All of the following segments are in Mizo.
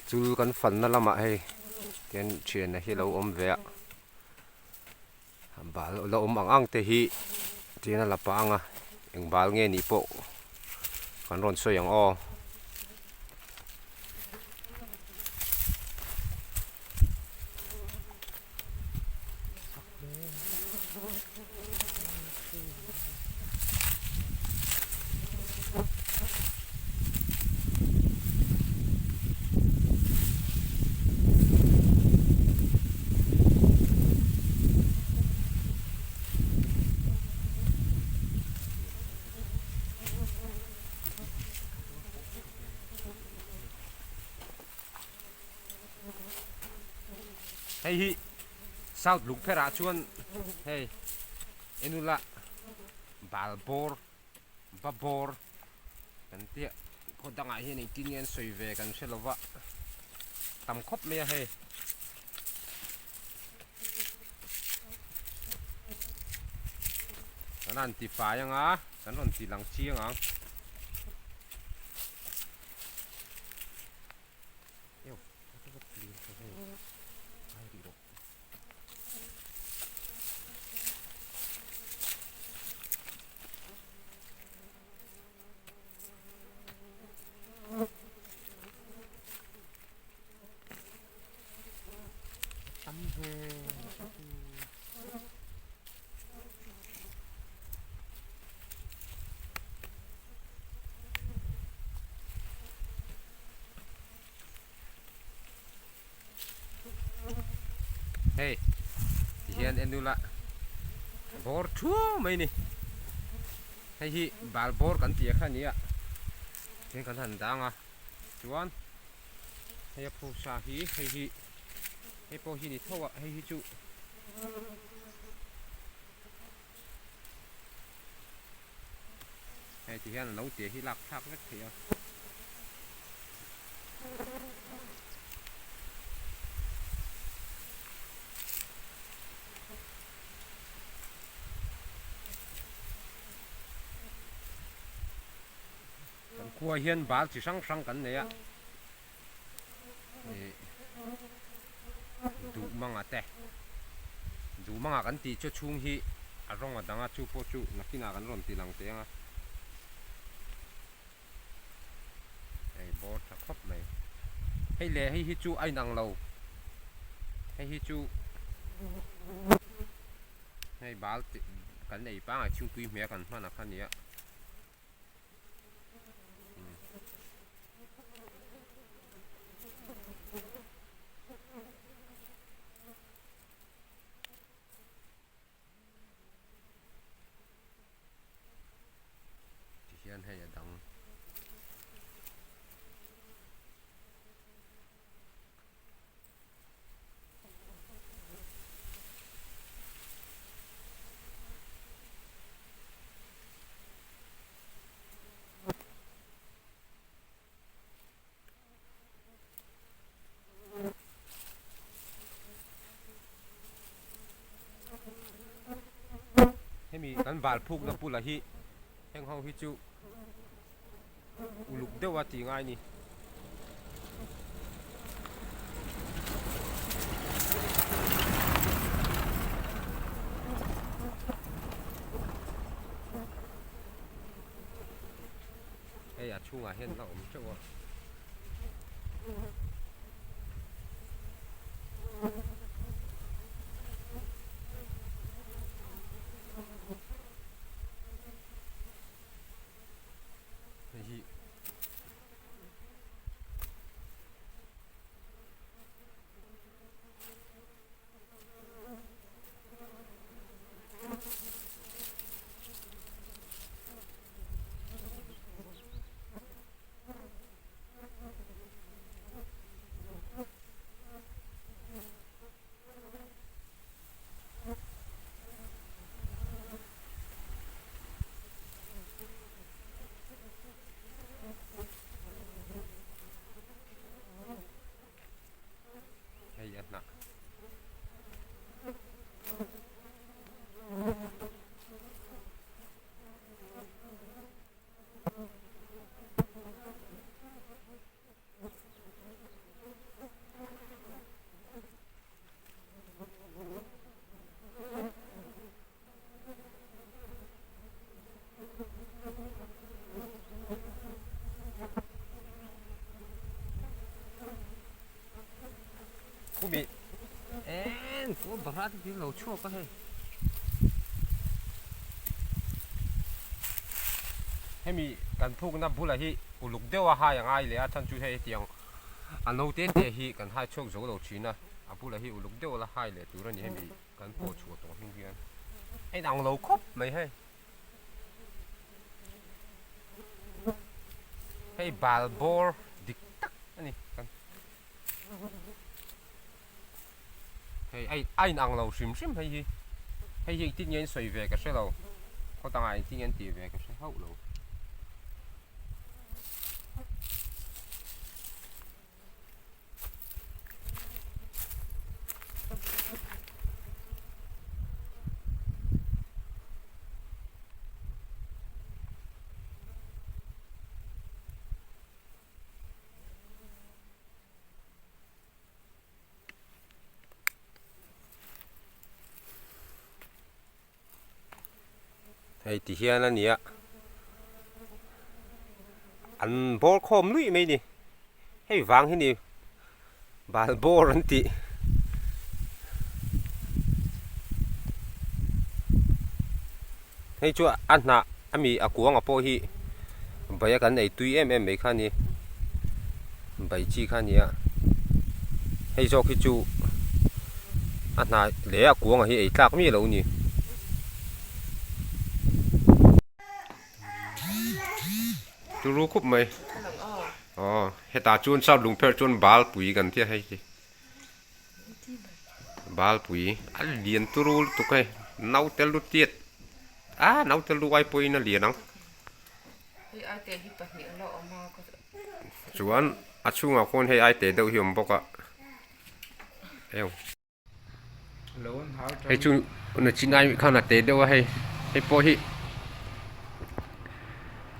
Chul kan fanna lamah hei tian thiana hi a lo awm ve a bal la awm ang ang te hi tian a la pah ang a eng bal nge nih pawh kan rawn sawi ang aw. Hei hi South Lungpherah chuan hei enula bal bawr ba bawr kan tia khaw dangah hian engtin nge an sawi ve kan hre lova tam khawp mai a hei. Kan han ti fai anga kan rawn ti lang chiang ang. Hei ti hian en ula bawr thuau mai ni hei hi bal bawr kan tih kha a ni a tin kan han dang a chuan hei a phusa hi hei hi hei pawh hi ni tho a hei hi chu Hei ti hian a naute hi lak thlak vek theih a. Kan khua hian bal chi hrang hrang kan nei a. Ih duh manga te duh manga kan tih chu chhung hi a rawng a dang a chu pawh chu nakinah kan rawn ti lang teh ang a hei bawr tha khawp mai hei leh hei hi chu a inang lo hei hi chu hei bal kan ei pangai chhungpui hmel kan hman a kha nia. Tihian hei a dang. Hemi kan val phukna bulah hi heng ho hi chu uluk deuh a tih ngai a ni. Hei a chhungah hian la awm teuh a. Hei hi Khumi eng kawl bahra te thil lo chhuak a hei. Hemi kan phukna bulah hi uluk deuh a hai a ngai leh a chhan chu hei hetiang a naute te hi kan hai chhuak zo lo thin a, a bulah hi uluk deuh la hai leh tur a ni hemi kan pawh chhuah tawh hnu hian a inang lo khawp mai hei. Hei bal bawr dik tak a ni kan hei a a inang lo hrim hrim hei hi hei hi engtin nge an sawi ve ka hre lo khaw dangah engtin nge an tih ve ka hre hauh lo. Hei ti hian a ni a an bawr khawm luih mai ni hei vang hi ni bal bawr an tih hei chu a hnah ami a kuanga pawh hi bai a kan ei tui em em mai kha a ni bai chi kha a ni a hei zawk hi chu a hnah leh a kuanga hi ei tlak miah lo a ni. Turu khup mai aw hetah chuan sap lungpherh chuan bal pui kan tia hei hi. Balpui a lian turu lutuk hei naute lu tiat ah naute lu ai pawhin a lian ang chuan a chhungah khawn hei ai te deuh hi a awm bawk a hei chu nachin ai khan a te deuh a hei hei pawh hi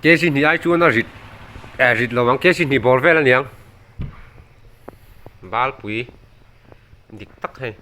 kg hnih ai chuan a rit eh rit lo ang kg hnih bawr vel a niang. Balpui dik tak hei.